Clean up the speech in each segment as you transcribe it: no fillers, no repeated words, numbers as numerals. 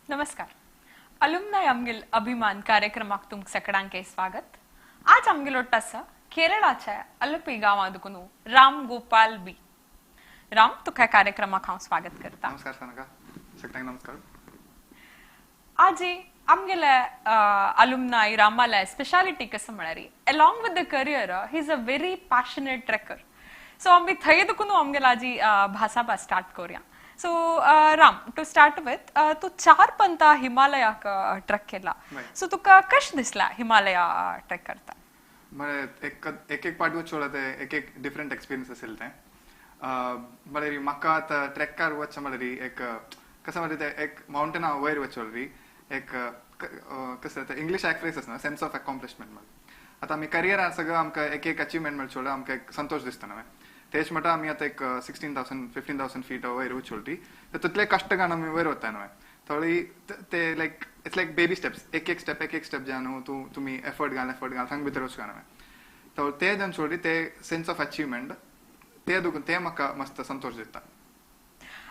नमस्कार. अलुमनाय आमगेल अभिमान कार्यक्रमाक तुमकां सगळ्यांक स्वागत. आज आमगेलो आसा केरळाच्या अल्पी गांवांत दुकून राम गोपाल बी. राम, तुका कार्यक्रमाक हांव स्वागत करता. नमस्कार सानका, सगळ्यांक नमस्कार. आज आमगेले अलुमनाय रामाले स्पेशालिटी कसं म्हळ्यार along with the career he is a very passionate trekker. So आमी थंय दुकून आमगेला आजी भासाभास स्टार्ट करूया. So Ram, to start with, तू चार पंता हिमालयाक ट्रेक केला, सो तुका कशें दिसला हिमालया ट्रेक करता? म्हळ्यार एक एक एक पार्ट वचोला ते एक एक डिफरंट एक्सपिरियन्स असेल ते. म्हळ्यार म्हाका आतां ट्रेकार वचचें म्हळ्यार एक कसं म्हळ्यार ते एक मावंटना वयर वचोली एक कसं ते इंग्लीश एक फ्रेज आसा सेन्स ऑफ अकॉम्प्लिशमेंट. म्हळ्यार आतां आमी करियरान सगळं आमकां एक एक अचिवमेंट मेळचोलो आमकां एक संतोश दिसता न्हय. तेच म्हणटा आमी आतां एक 16,000 15,000 फीट वयर वचोली तर तितले कश्ट काडून आमी वयर वता न्हय. थोडी ते like it's like baby steps, एक एक स्टेप एक एक स्टेप जे न्हू तूं तुमी एफर्ट घाल एफर्ट घाल थंग भितर वचूं न्हय. तर ते जावन सोडली ते सेन्स ऑफ अचिवमेंट ते दुखून ते म्हाका मस्त संतोश दिता.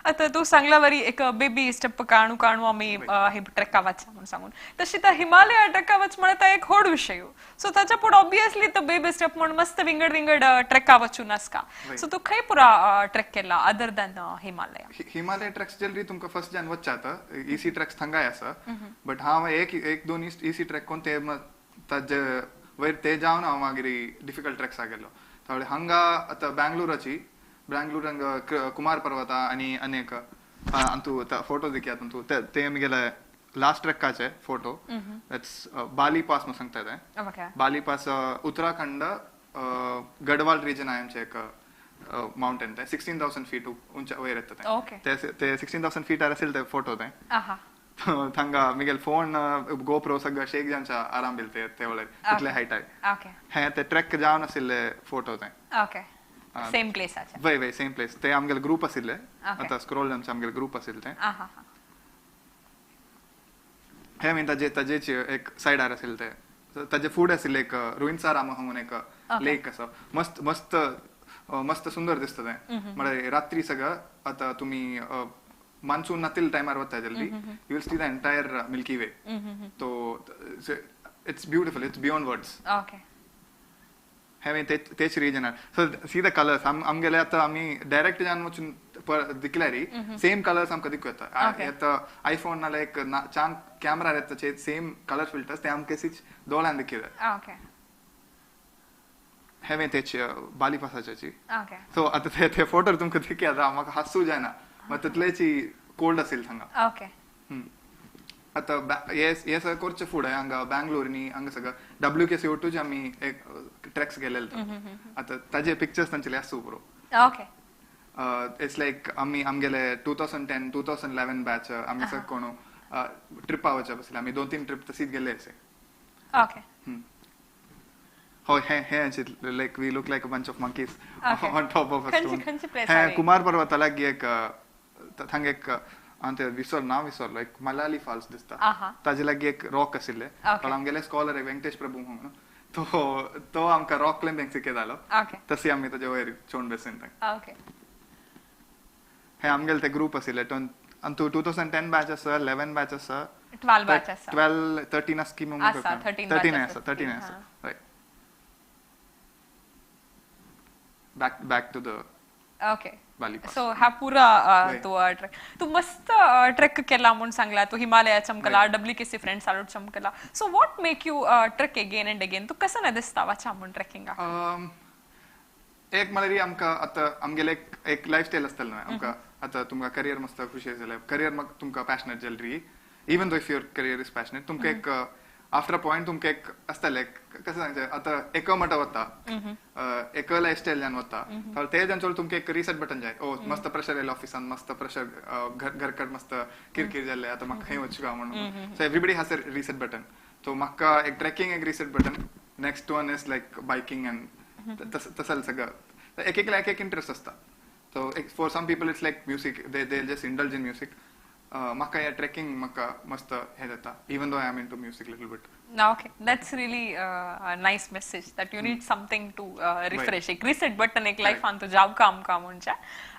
आतां तूं सांगला वरी एक बेबी स्टेप काणू काणू आमी हे ट्रेका वचता म्हणून सांगून, तशी तर हिमालया ट्रेका वच म्हळ्यार एक व्हड विशय. सो ताच्या फुडें ऑब्वियसली तो बेबी स्टेप म्हणून मस्त विंगड विंगड ट्रेका वचून आसका. सो तूं खंय पुरा ट्रेक केला other than Himalaya? Himalaya treks जल्दी तुमकां फर्स्ट जान वचता आतां इसी ट्रेक्स थंगाय आसा, बट हांव एक एक दोन इसी ट्रेक कोन ते ताजे वयर ते जावन हांव मागीर डिफिकल्ट ट्रेक्सा गेलो. थोडे हांगा आतां बँगलोराची बँगलोर हांगा कुमार पर्वता आनी अनेक अंतू फोटो दिखया तूं ते आमगेले लास्ट ट्रेकाचे फोटो. That's बाली पास म्हणून सांगता ते. बाली पास उत्तराखंड गढवाल रिजन आहे आमचे एक माउंटेन ते 16,000 फीट उंच वयर येता ते. ते 16,000 फीटार असेल ते फोटो ते. थंगा मिगेल फोन गोप्रो सगळं शेक जांच्या आराम बिलते ते वळेर तितले हायट आहे. हे ते ट्रेक जावन आशिल्ले फोटो ते. सेम प्लेस आसा? वय वय सेम प्लेस. ते आमगेले ग्रुप आशिल्ले आतां स्क्रोल जावन आमगेले ग्रुप आशिल्ले ते. हे मीन ताजे ताजेच एक सायडार आशिल्ले ते. ताजे फूड आशिल्ले एक रुइन्सार म्हणून एक लेक आसा, मस्त मस्त मस्त सुंदर दिसता ते. म्हळ्यार रात्री सगळं आतां तुमी मान्सून नातील टायमार वता जल्दी you will see the entire Milky Way. तो it's beautiful, it's beyond words. हें तेच रिजनार. सो सी the colours आमगेले आतां आमी डायरेक्ट जावन वचून दिकल्यारी सेम कलर्स आमकां दिकू येता. आतां आयफोन नाल्यार एक चांग कॅमरा येता सेम कलर फिल्टर्स ते आमकां केसीच दोळ्यान दिकता. हें तेच बाली पासाची. सो आतां ते फोटो तुमकां दिकया आतां म्हाका हांसूं जायना, मात तितलेची कोल्ड असेल थंगा. आतां हे हे सगळें करचें फुडें हांगा बँगलोर न्ही हांगा सगळं डब्ल्यू के सी ओटूचे आमी एक ट्रेक्स गेलेले. आतां ताजे पिक्चर्स तांचे आसूं पुरो. It's like आमी आमगेले 2010 2011 बॅच आमी सगळं कोण ट्रिपा वचप आसले. आमी 2-3 ट्रिप तशीच गेले असे. हय हे हे like we look like a bunch of monkeys on top of a stone. हे कुमार पर्वता लागीं एक थंग एक ते विसर नांव विसरलो एक मलाली फॉल्स दिसता ताजे लागीं एक रॉक आशिल्ले. पण आमगेले स्कॉलर एक वेंकटेश प्रभू म्हणून तो तो आमकां रॉक क्लाइम्बिंग शिकयतालो. तशी आमी ताजे वयर चोवन बेसून. हे आमगेले ते ग्रुप आशिल्ले. अंतू 2010 बॅच आसा, 11 बॅच आसा, 12 बॅच आसा, 12 13 आसा की 13 आसा, 13 आसा. Right, back back to the okay. So हा पुरा तो ट्रेक तू मस्त ट्रेक केला म्हणून सांगला. तू हिमालया चमकला, W K C friends a lot चमकला. So what make you trek again and again? तू कसं नाही दिसता वाचा म्हणून ट्रेकिंग? एक म्हळ्यार आमकां आतां आमगेले एक लायफस्टायल आसतलें न्हय आमकां. आतां तुमकां करियर मस्त खुशी जालें, करियर म्हाका तुमकां पॅशनेट जाली, even though if your career is passionate तुमकां एक आफ्टर अ पॉयंट तुमकां एक आसतलें कशें सांगचें आतां एक मटा वता एक लायफस्टायल्यान वता ते जावन तुमकां एक रिसेट बटन जाय. ओ मस्त प्रेशर आयलें ऑफिसान, मस्त प्रेशर घरकट मस्त किरकिर जाल्लें, आतां म्हाका खंय वचूं म्हणून. So everybody has a reset button. So म्हाका एक ट्रेकिंग एक reset button, next one is like biking and तसं सगळं एक एकला एक एक इंट्रस्ट आसता. सो एक for some people it's like music, they they just indulge in music. म्हाका हे ट्रेकिंग म्हाका मस्त हे जाता, even though I am into music little bit. Okay, that's really a nice message that you need something to refresh. एक reset button एक लायफान तूं जावका आमकां म्हणचे.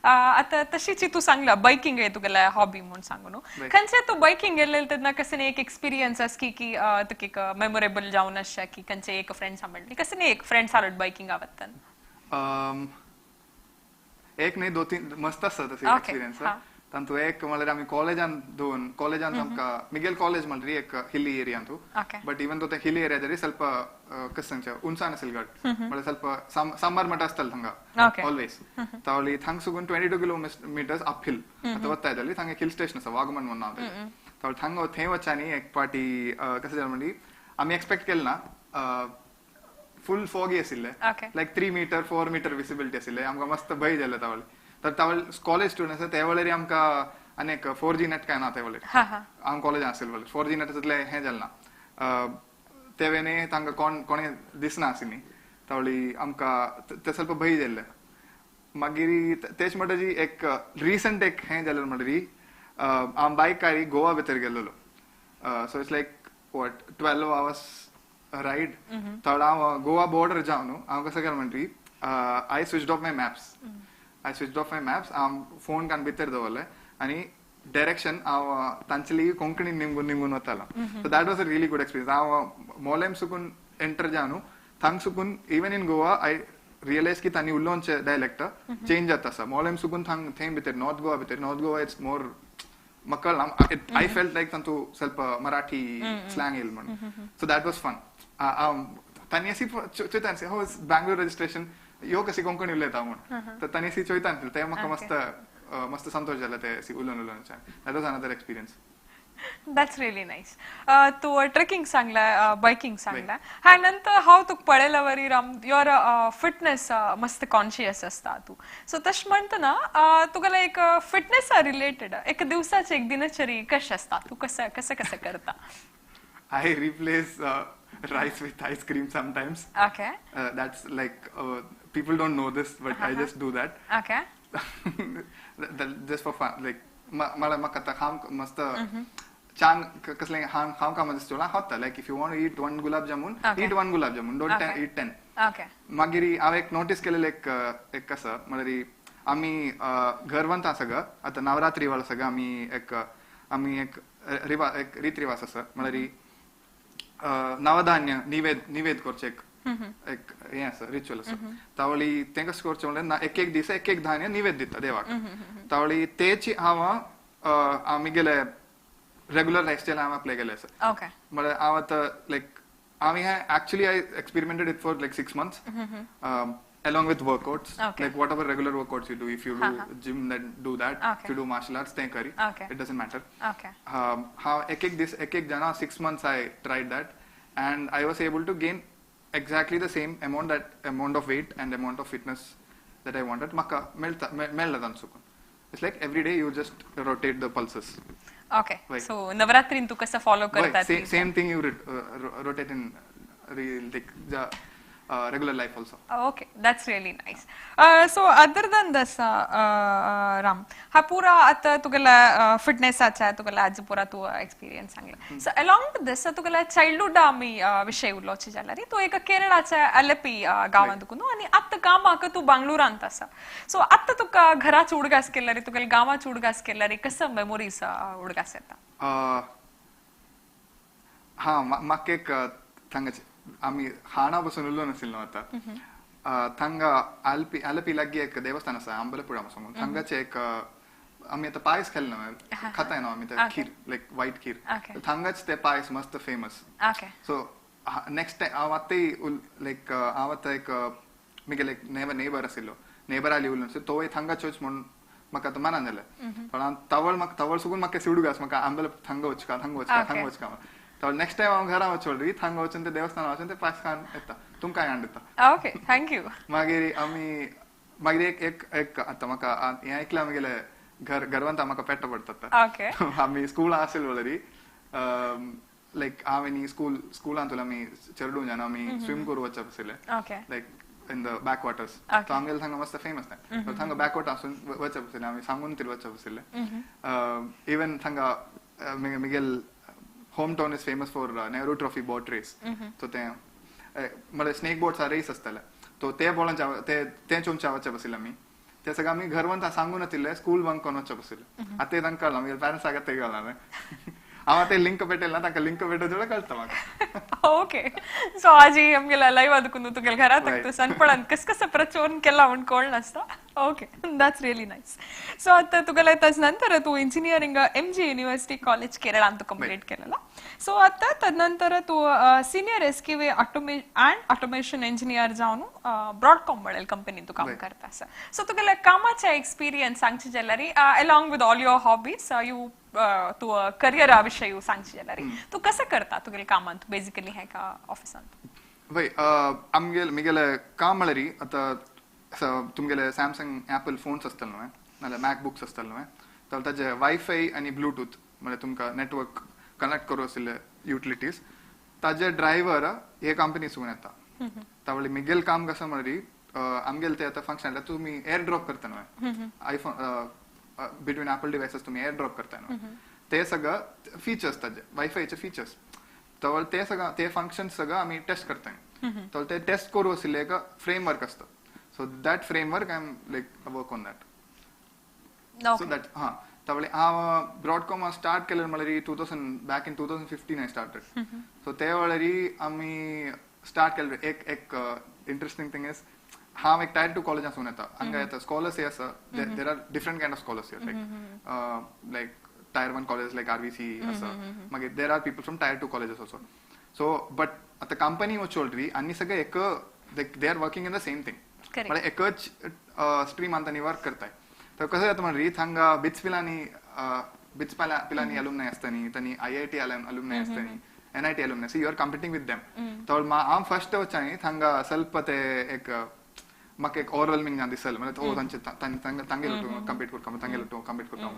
आतां तशीच तूं सांगला बायकिंग हे तुगेले हॉबी म्हूण सांगू न्हू, खंयचे तूं बायकिंग गेल्ले तेन्ना कशें एक एक्सपिरियन्स आस की की तुका एक मेमोरेबल जावन आसता की खंयचे एक फ्रेंड्सा मेळ्ळी, कशें एक फ्रेंड्स हाडट बायकिंगा वता? एक न्ही, दोन तीन मस्त आसता तशी एक्सपिरियन्स. तांतू एक म्हणल्यार आमी कॉलेजान दोन कॉलेजान आमकां मिगेल कॉलेज म्हणल्यार एक हिली एरियांतू, बट इवन दो ते हिली एरिया तरी ಸ್ವಲ್ಪ कशें सांगचें उंचान आशिल्ले घट, म्हणल्यार ಸ್ವಲ್ಪ समर मट आसताले थंगा ऑलवेज. तावली थांग सुकून 22 किलोमिटर्स अप हिल आतां वता जाल्यार थांगा एक हिल स्टेशन आसा वागमन म्हणून नांव तेजें. तावली थांगा थंय वच्यांनी एक पाटी कशें जालें म्हणटी आमी एक्सपेक्ट केलें ना, फूल फॉगी आशिल्लें, लायक 3 मीटर 4 मीटर विजिबिलिटी आशिल्लें. आमकां मस्त भंय जालें तावली. तर तावल कॉलेज स्टुडंट आसा ते वेळार आमकां आनी एक 4G net काय ना ते वेळार, हांव कॉलेजान आशिल्ले वेळार 4G net तितलें हें जालें ना, ते वेळार तांकां कोण कोणें दिसना आशिल्ली. तावली आमकां ते ಸ್ವಲ್ಪ भंय जाल्लें. मागीर तेच म्हणटजी एक रिसंट एक हें जालें म्हणटरी हांव बायकार गोवा भितर गेल्लो. So it's like what 12 hours ride. थोडो हांव गोवा बॉर्डर जावन न्हू हांव कसो केलें म्हणटरी I switched off my maps, I switched off my maps, हांव फोन कान भितर दवरलें आनी डायरेक्शन हांव तांचेली कोंकणी निमगून निमगून वतालो. So that was a really good experience. हांव मोलेम सुकून एंटर जावन न्हू थांग सुकून even in Goa I realise की तांणी उलोवचे डायलेक्ट चेंज जाता आसा. मोलेम सुकून थांग थंय भितर नॉर्थ गोवा भितर, नॉर्थ गोवा it's more म्हाका I felt लायक तांतू ಸ್ವಲ್ಪ मराठी स्लँग येयल म्हणून. So that was fun. तांणी अशी चोयता हो बँगलोर रजिस्ट्रेशन यो कशी कोंकणी उलयता म्हूण, तर तांणी अशी चोयता ते म्हाका मस्त मस्त संतोष जाला ते अशी उलोवन उलोवन. That was another experience. That's really nice. तूं ट्रेकिंग सांगला, बायकिंग सांगला, ह्या नंतर हांव तुका पळयला वरी राम your fitness मस्त कॉन्शियस आसता तूं. सो तशें म्हणटना तुगेले एक फिटनेसा रिलेटेड एक दिवसाचे एक दिनचरी कशें आसता, तूं कसं कसं कसं करता? I replace rice with ice cream sometimes. Okay. That's like people don't know this, but I just do that. Okay. Just for fun. Like मला म्हाका आतां खावंक मस्त चांग कसलें खावंक कामां दिसता खाता. Like if you want to eat one gulab jamun, eat one gulab jamun, don't eat 10. Okay. मागीर हांव एक नोटीस केलेलें एक एक कसं म्हणल्यार आमी घरवंत सगळं आतां नवरात्री वाला सगळं आमी एक रिवा एक रीत रिवाज आसा म्हणल्यार नवधान्य निवेद निवेद करचें एक एक हें आसा रिच्युअल आसा. तावळी तें कशें करचें म्हणल्यार एक एक दीस एक एक धान्य निवेद दिता देवाक. तावळी तेची हांव आमी गेले रेगुलर लायफस्टायल हांव अप्लाय केलें आसा. म्हळ्यार हांव आतां लायक हांव हें actually I experimented it for like 6 months along with workouts. Like whatever regular workouts you do, if you do gym then do that, if you do martial arts then curry, it doesn't matter. How ek ek this ek ek jana 6 months I tried that and I was able to gain exactly the same amount, that amount of weight and amount of fitness that I wanted. Maka melta mella dan sukun. It's like every day you just rotate the pulses. Okay. So Navratri tu kasa follow karta? Same thing you rotate in real like the regular life also. Okay, that's really nice. So other than this, Ram, हा पूरा आता तुगेला फिटनेसाचा तुगेला आज पूरा तू experience सांगला. So along with this, तुगेला childhood आमी विषय उलोवचे जाल्यार तू एक केरळाच्या अलेपी गांवांत तुका न्हू आनी आतां कामाक तूं बांगलोरांत आसा. सो आतां तुका घराच उडगास केल्यार तुगेले गांवाच उडगास केल्यार कसो मेमोरीज उडगास येता? हा म्हाका एक थांगाचे आमी खाणा बसून उलोवन आशिल्लो आतां थांगा आलपी आलपी लागीं एक देवस्थान आसा आंबलपुरा म्हणून, थांगाचे एक आमी आतां पायस खाले ना खाताय न्हू आमी ते खीर लायक वायट खीर, थांगाच ते पायस मस्त फेमस. सो नेक्स्ट टायम हांव आतांय लायक हांव आतां एक म्हगेले एक नेबर आशिल्लो, नेबर आली उलोवन तोय थांगाचोच म्हणून म्हाका आतां मनान जालें. पण हांव तवळ म्हाका तवळ सुकून म्हाका सिवडूगास म्हाका आंबल थांगा वचका थांगा वचका थांगा वचका. तर नेक्स्ट टायम हांव घरा वचोल थांगा वचून ते देवस्थान वचून ते पायस खावन येता, तुमकां हाडून दिता. Okay, thank you. मागीर आमी मागीर एक एक एक आतां म्हाका हें आयकलां म्हगेलें घर घरवंत म्हाका पेट्टा पडटा. आमी स्कुलां आशिल्ले वळरी लायक हांव आनी स्कुलांतूल आमी चेडूं जावन आमी स्विम करूं वचप आशिल्लें. लायक in the back waters. So आमगेले थांगा मस्त फेमस तें. थांगा बॅक वॉटर आसून वचप आशिल्लें आमी, सांगून तरी वचप आशिल्लें. इवन थांगा मिगेल home town is famous for Nehru trophy boat race. So तें म्हळ्यार स्नेक बोट्स रेस आसताले. सो ते पळोवन ते तें चोमच्या वचप आशिल्लें आमी. ते सगळं आमी घर वता सांगून नातिल्ले, स्कूल बंक करून वचप आशिल्लें. आतां ते तांकां कळ्ळां, म्हगेले पॅरंट्साक आतां कळ्ळां. हांव आतां लिंक पेटयलें ना, तांकां लिंक पेटोवचें कळटा म्हाका. ओके, सो आजी आमगेला लायव्ह आदकून तुगेले घरा तक सनपणान कस कसं प्रचोरण केला म्हण कळना आसता. Okay, that's really nice. So आतां तुगेले तज नंतर तूं engineering M G university college केरळांत कंप्लीट केलेला. सो आतां तदनंतर तूं senior S Q A and automation engineer जावन ब्रॉडकॉम म्हणेल कंपनीन तूं काम करता आसा. सो तुगेले कामाचे एक्सपिरियन्स सांगचे जाल्यार, along with all your hobbies, you तूं करियरा विशय सांगचे जाल्यार तूं कसं करता तुगेले कामांत बेसिकली हें का ऑफिसांत? वय, आमगेले मिगेले काम म्हळ्यार आतां तुमगेले सॅमसंग ॲपल फोन्स आसतले न्हय, नाल्यार मॅक बुक्स आसतले न्हय, तर ताजे वायफाय आनी ब्लूटूथ म्हळ्यार तुमकां नेटवर्क कनेक्ट करूं आशिल्ले युटिलिटीज ताजे ड्रायव्हर हे कंपनीसून येता. तावळी मिगेल काम कसं म्हळ्यार आमगेले ते आतां फंक्शन तुमी एअर ड्रॉप करता न्हय, आयफोन बिटवीन ॲपल डिवायसीस तुमी एअर ड्रॉप करता न्हय, ते सगळं फीचर्स ताजे वायफायचे फीचर्स. तर ते सगळं ते फंक्शन सगळं आमी टेस्ट करता. तर ते टेस्ट करूं आशिल्ले एक फ्रेमवर्क आसता. So that framework I am like work on that. So that हां तावळी हांव ब्रॉडकॉम स्टार्ट केलें म्हळ्यार 2000 back in 2015 I started. So ते वेळार आमी स्टार्ट केलें. एक एक इंट्रस्टिंग थिंग is हांव एक टायर 2 कॉलेज आसून येता. हांगा येता स्कॉलर्स आसा, there are different kind of scholars here, like like tier 1 college like RVC आसा, मागीर there are people from tier 2 colleges also. So but आतां कंपनी वचोलरी आनी सगळे एक they are working in the same thing, म्हळ्यार एकच स्ट्रीमान तांणी वर्क करताय. तर कसं जाता म्हणरी हांगा बिट्स पिलानी बिट्स पिलानी अलुमनाय आसतानी, तांणी IIT alumni आसतानी, NIT alumni. So you are competing with them. तर हांव फर्स्ट वचानी हांगा ಸ್ವಲ್ಪ ते एक म्हाका एक ओवरवेल्मिंग जावन दिसल, म्हळ्यार ओ तांचे तांगेले कम्पीट करता, तांगेले कम्पीट करता.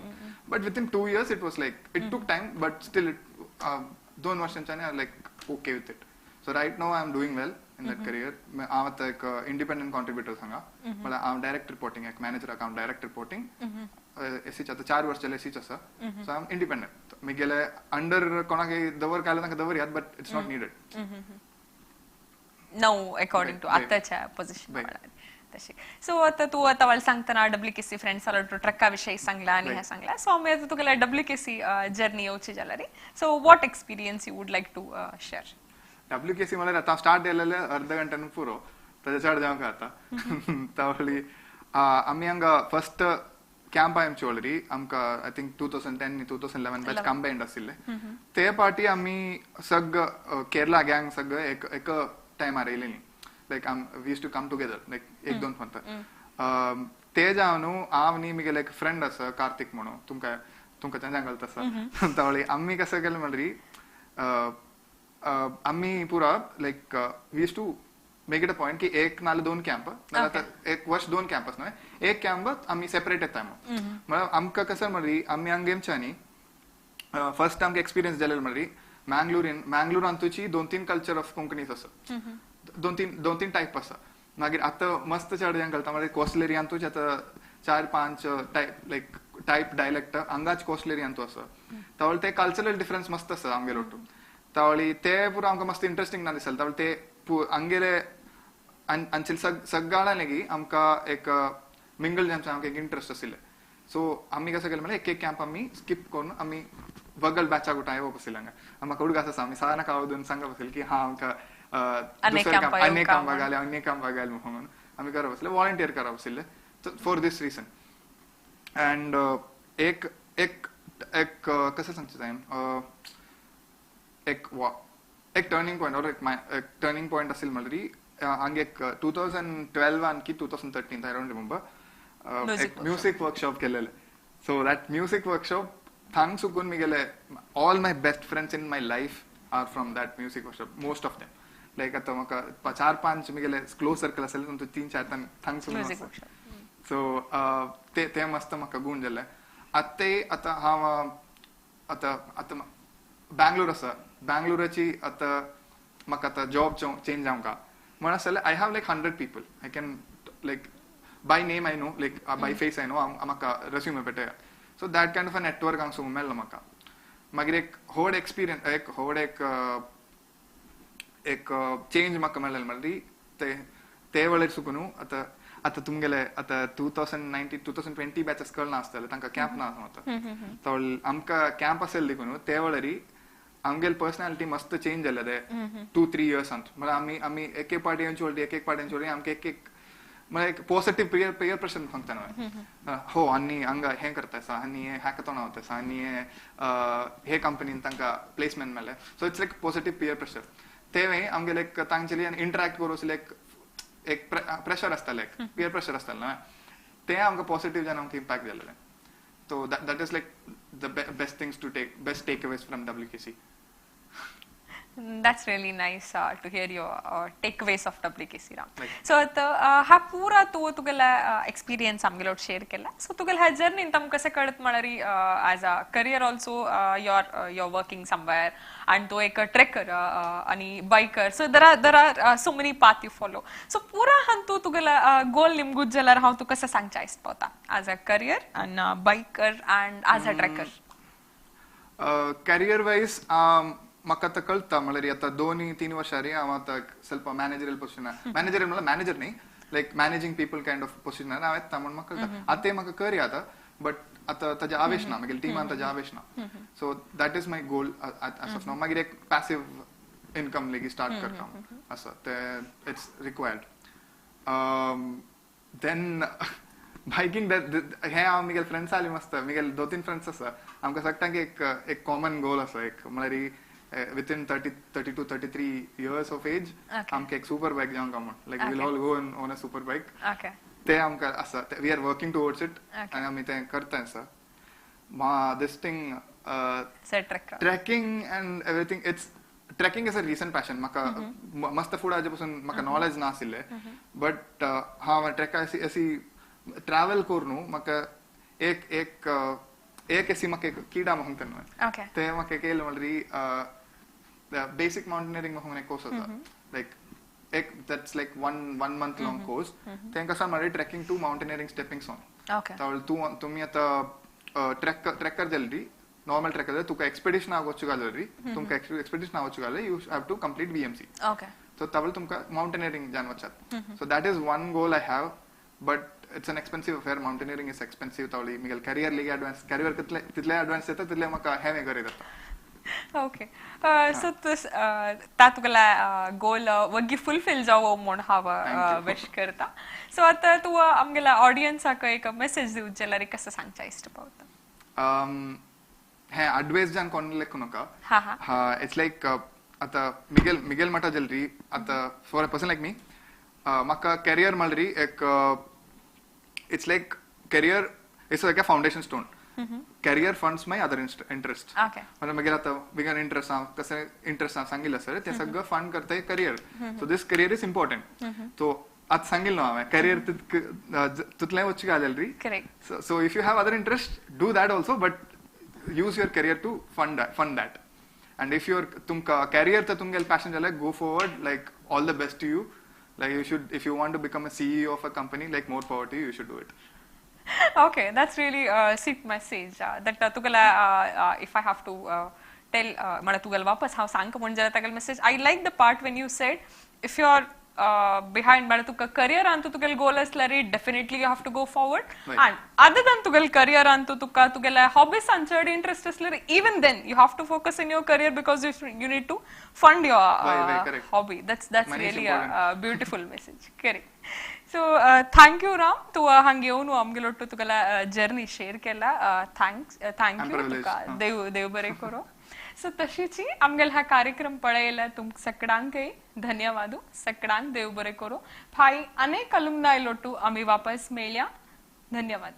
But within 2 years it was like it took time, but still it 2 वर्सांच्यानी like okay with it. So right now I am doing well in that career. हांव आतां एक इंडिपेंडंट कॉन्ट्रिब्युटर हांगा, म्हळ्यार हांव डायरेक्ट रिपोर्टिंग एक मॅनेजराक हांव डायरेक्ट रिपोर्टिंग एसीच आतां 4 वर्स जाले एसीच आसा. So I am independent. म्हगेले अंडर कोणाक दवर काडल्यार तांकां दवरयात, but it's not needed now according to आतांच्या पोझिशन म्हळ्यार तशें. सो आतां तूं आतां वाल सांगतना WKC friends ट्रका विशयी सांगला आनी हें सांगला. सो आमी आतां तुगेले WKC journey येवची जाल्यार, so what experience you would like to share? WKC म्हळ्यार आतां स्टार्ट केलेले अर्ध घंट्यान पुरो, ताजे चड जावंक आतां. तावळी आमी हांगा फर्स्ट कॅम्प आमची ऑलरेडी आमकां I think 2010 2011 batch combined आशिल्ले. ते पार्टी आमी सग केरला गँग सगळे एक एक टायमार येयलेली, लायक आम we used to come together like एक दोन पंतर. ते जावन न्हू हांव न्ही म्हगेले एक फ्रेंड आसा कार्तीक म्हणून, तुमकां तुमकां तेंच्या कळटा आसा. तावळी आमी कसं केलें म्हणल्यार आमी पुरा like we used to make it a point की एक नाल्यार 2 कॅम्प, नाल्यार एक वर्ष 2 कॅम्पस न्हय, एक कॅम्प आमी सेपरेट येता. म्हळ्यार आमकां कसं म्हणल्यार आमी हांगा गेमच्यानी फर्स्ट आमकां एक्सपिरियन्स जालेलो म्हणल्यार मँगलोरीन मँगलोरांतूची 2-3 कल्चर ऑफ कोंकणीच आसा, 2-3 टायप आसा. मागीर आतां मस्त चड जाण कळटा म्हणल्यार कोस्टल एरियांतूच आतां 4-5 टायप लायक टायप डायलेक्ट हांगाच कोस्टल एरियांतू आसा. तावळ ते कल्चरल डिफरन्स मस्त आसा आमगेले ಒಟ್ಟು. तावळी ते पुरा आमकां मस्त इंट्रस्टिंग ना दिसले. तावळी ते आमगेले अंचल सगळ्या लेगी आमकां एक मिंगल जावचे आमकां एक इंट्रस्ट आशिल्लें. सो आमी कसं केलें म्हळ्यार एक एक कॅम्प आमी स्कीप करून आमी वगल बॅचाक उठा येवप आशिल्लें हांगा. म्हाका उडगास आसा आमी साराक हांव सांगप आशिल्लें की हां आमकां दुसऱ्या कॅम्प आनी कॅम्पाक घाले आनी कॅम्पाक घाले म्हणून आमी करप आशिल्लें, वॉलंटियर करप आशिल्लें फॉर these reason. And एक एक एक कसं सांगचें हांवें एक एक टर्निंग पॉयंट और एक टर्निंग पॉयंट असेल म्हणल्यार हांगा एक 2012 की 2013 I don't remember एक म्युझिक वर्कशॉप केलेले. सो that music workshop थांग सुकून मी गेले all my best friends in my life are from that music workshop, most of them. Like आतां म्हाका 4-5 मी गेले क्लोज सर्कल आसले तांतूं 3-4 थांग सुकून. सो ते ते मस्त म्हाका गूण जाले. आतां ते आतां हांव आतां आतां बँगलोर आसा, बँगलोराची आतां म्हाका आतां जॉब चेंज जावंक. म्हण आसलें I have like 100 people I can like by name I know, like by face I know, म्हाका रेस्युमे पेटया. So that kind of a network हांगा मेळ्ळो म्हाका. मागीर एक व्हड एक्सपिरियन्स, एक व्हड एक एक चेंज म्हाका मेळ्ळें म्हणल्यार ते ते वेळेर सुकून आतां आतां तुमगेले आतां 2019 2020 बॅचेस कळना आसतले, तांकां कॅम्प ना आतां. तो आमकां कॅम्प आसले देखून ते वेळार आमगेले पर्सनॅलिटी मस्त चेंज जाले ते 2-3 इयर्सांत. म्हळ्यार आमी आमी एक एक पार्टी येवन एक एक पार्टी येवन आमकां एक एक म्हळ्यार एक पॉजिटीव पियर प्रेशर सांगता न्हय, हो आनी हांगा हें करता आसा, आनी हें हॅकाथॉन वता आसा, आनी हे कंपनीन तांकां प्लेसमेंट मेळ्ळें. So it's like positive peer pressure. ते आमगेले एक तांचेली इंटरॅक्ट करूं एक एक प्रेशर आसतालें, एक पियर प्रेशर आसतालें न्हय, तें आमकां पॉजिटीव जावन आमकां impact जालेलें. So that is like the best things to take, best takeaways from WKC. That's really nice to hear your takeaways of WKC, Ram. So हा पूरा तू तुगेला एक्सपिरियन्स आमगेलो शेअर केला. सो तुगेला हा जर्नी तुमकां कशें कळत म्हळ्यार as a career also your working somewhere and तो एक ट्रेकर आनी biker. So there are so many path you follow. So पुरा हान तू तुगेला गोल निमगूत जाल्यार हांव तूं कशें सांगचें आयज पावता as a career and biker and as a trekker? Career wise म्हाका आतां कळटा म्हळ्यार आतां 2-3 वर्सां हांव आतां ಸ್ವಲ್ಪ मॅनेजरल पोझिशन, मॅनेजर म्हळ्यार मॅनेजर न्ही, like managing people kind of position हांव येता म्हूण म्हाका कळटा. आतां तें म्हाका करया आतां, बट आतां ताजे आवेश ना, मागीर टिमान ताजे आवेश ना. So that is my goal as of now. मागीर एक पॅसिव इनकम लेगीत स्टार्ट करता आसा, तें it's required. Then biking हें हांव म्हगेले फ्रेंड्स आसले मस्त, म्हगेले 2-3 फ्रेंड्स आसा, आमकां सगळ्यांक एक एक कॉमन गोल आसा, एक म्हळ्यार within 32, 33 years of age, आमकां एक सुपर बायक जावंक म्हूण, like we'll all go on a super bike. ते आमकां आसा, we are working towards it आनी आमी तें करता आसा. This thing trekking and everything, it's trekking is a recent passion. म्हाका मस्त फुडें हाजे पसून म्हाका नॉलेज ना आशिल्लें, बट हांव ट्रेक अशी ट्रॅवल करून म्हाका एक एक एक अशी म्हाका एक किडा म्हणटा न्हय, तें म्हाका केलें म्हणल्यार बेसिक माउंटेनियरिंग म्हणून एक कोर्स आसा, लायक एक that's like one month long course. तें कसं म्हणल्यार trekking to mountaineering stepping stone. तूं तुमी आतां ट्रेकर जाली, नॉर्मल ट्रेकर जाल्यार तुका एक्सपिडिशनाक वचूंक जाल्यार, तुमकां एक्सपिडिशनाक वचूंक जाल्यार you have to complete BMC. So तावळ तुमकां माउंटेनियरिंग जावन वचात. So that is one goal I have, but it's an expensive affair. Mountaineering is expensive. तावळी म्हगेले करियर लेगीत एडवान्स, करियर तितलें एडवान्स जाता तितलें म्हाका हें करीत जाता. ओके, सो ता तुगेला गोल वग्गी फुलफिल जावो म्हूण हांव विश करता. सो आतां तूं आमगेल्या ऑडियन्साक एक मेसेज दिवचें जाल्यार कसो सांगचें इश्ट पावता? हें एडवायस जावन कोण लेखूं नाका. It's like आतां मिगेल मिगेल म्हणटा जाल्यार आतां for a person like me, म्हाका करियर म्हणल्यार एक it's like career it's like a foundation stone. Career funds my other interest. म्हणजे मागीर आतां बिगर इंट्रस्ट हांव कशें इंट्रस्ट हांव सांगिल्लें सर, तें सगळें फंड करता career. So this career is important. So आतां सांगिल्लें न्हू हांवें करियर तितलें वचूंक जाल्यार, so if you have other interest do that also, but use your career to fund that. And if your तुमकां करियर तर तुमगेलें पॅशन जाल्यार go forward, like all the best to you. Like you should, if you want to become a CEO of a company, like more power to you, you should do it. Okay, that's really a sweet message. That tugala, if I have to tell, mana tugala vapas हांव सांग म्हूण जाल्यार तागेलो message. I like the part when you said, if you are behind, mana तुका career antu tugel goal asल्यार definitely you have to go forward. Right. And other than tugel career antu tuka tugela hobbies anchad interest asल्यार even then you have to focus in your career because you need to fund your right, hobby. That's Money really a beautiful message. Correct. So thank you Ram, तू हांग येवन आमगेलोट्टु तुगेला journey share केला. Thanks, thank you तुका, देव देव बरें करो. So तशीची आमगेला हा कार्यक्रम पळयला तुमक सगळ्यांकय धन्यवाद, सगळ्यांक देव बरें करो. फाय अनेक अलुमनाय लोटू आमी वापस मेळया. धन्यवाद.